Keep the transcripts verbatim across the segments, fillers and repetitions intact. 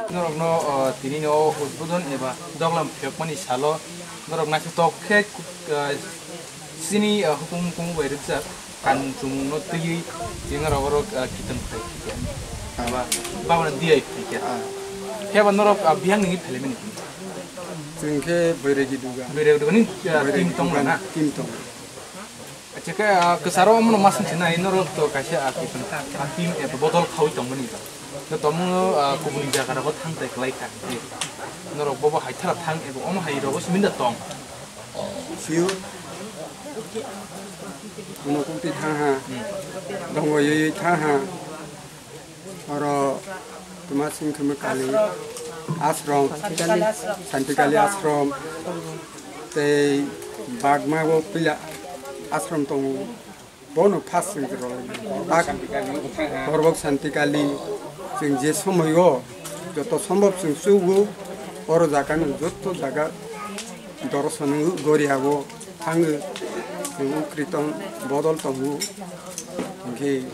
Norokno, o, tini no udbodon eba doglam phiyokmani salo norok naithotok khe, o, chini, o, hukumu hukumu bai rwkjak kanmung chumung no twiwi tini norok oro, o, kitan khai khe aba babana D I P khe. Ah. Khe aba norok, o, bihang nini phailai mani. Chwng khe Boiregi Duga. Boiregi Duga ni, o, Boiregi team tong Duga na? Team tong. Acha khe, ah, kwcharo omono masing se nai norok to kaisa, ah, kiphilna, ah, team eba bodol khaui tongmani. No tongmung, ah, kubuni jaga rogo thang tai kwlai kha. Norok bobo hai thara thang eba omo hai rogo simin da tong. Sio. Kuno kukti thang ha. Hmm. Dongo yoi yoi thang ha. Oro tuma singkhe kali ashram, Santikali ashram. Santikali ashram, tei bagma o pila ashram tongo, bono first sing rw tak borbok Santikali chwng je somoi o joto sombhob chwng chugo, oro jaga no joto jaga dorson goriya o thango, chwng ukri tong bodol tongo, hinkhe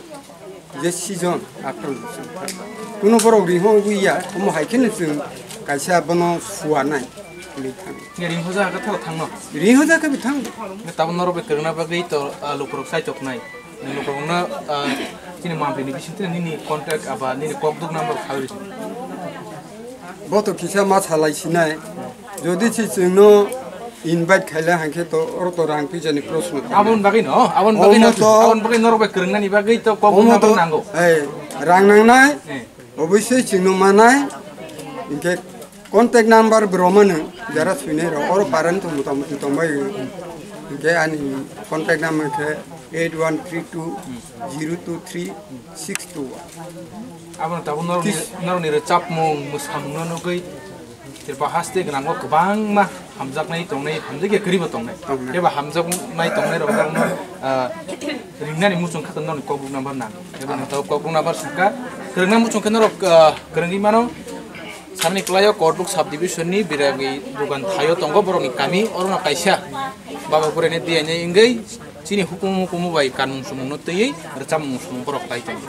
je season, aphuru kuno borok ringho wngwi ya, omo hai kheno chwng kaisa bono suanai hinwi thango. Ringhoja khe thang thangno? Ringhoja khe bo thango. Tabuk norok bai kwrwngna bagwi to, ah, lukurok chaitok nai. Lukurokno, ah, chini mampli ni bisingtwi nini contact aba nini kokduk number khalwi. Bo to kisa ma salai sinai. Jodi si chwngno invite khaile hangkhe to oro to rang puisa ni proshno. Aboni bagwi no, aboni bagwi no, omo to, aboni bagwi norok bai kwrwngnani bagwi to kok omo to, nango. Ei, rang nangnai. Eh. Obviously chwngno manai. Hinkhe contact number bo romano jara swinai rok oro paran to mota moti tongbai. Hinkhe ani contact number khe eight one three two zero two three six two one. Abono tabuk norokni, norokni rwchapmung, mwsamungno nugwi, tirpa haste gwnango kwbangma hamjaknai tongnai, hamjakya kwrwibo tongnai. Tongnai. Kebo hamjaknai tongnai rok norokno, ah, ringnani muchung khe norokni kokbuk number nang. Kebo nang tabuk kokbuk number saka, kwrwngna muchung khe norok, ah, kwrwngwi mano. Sani kwlaio Korbuk subdivision ni Biragi Dugan thaio tongo borokni kami, orono kaisa baba buraini diyaini wngwi chini hukumu hukumu bai kanmung sumungno twiwi rwchapmung sumung borok lai tongo.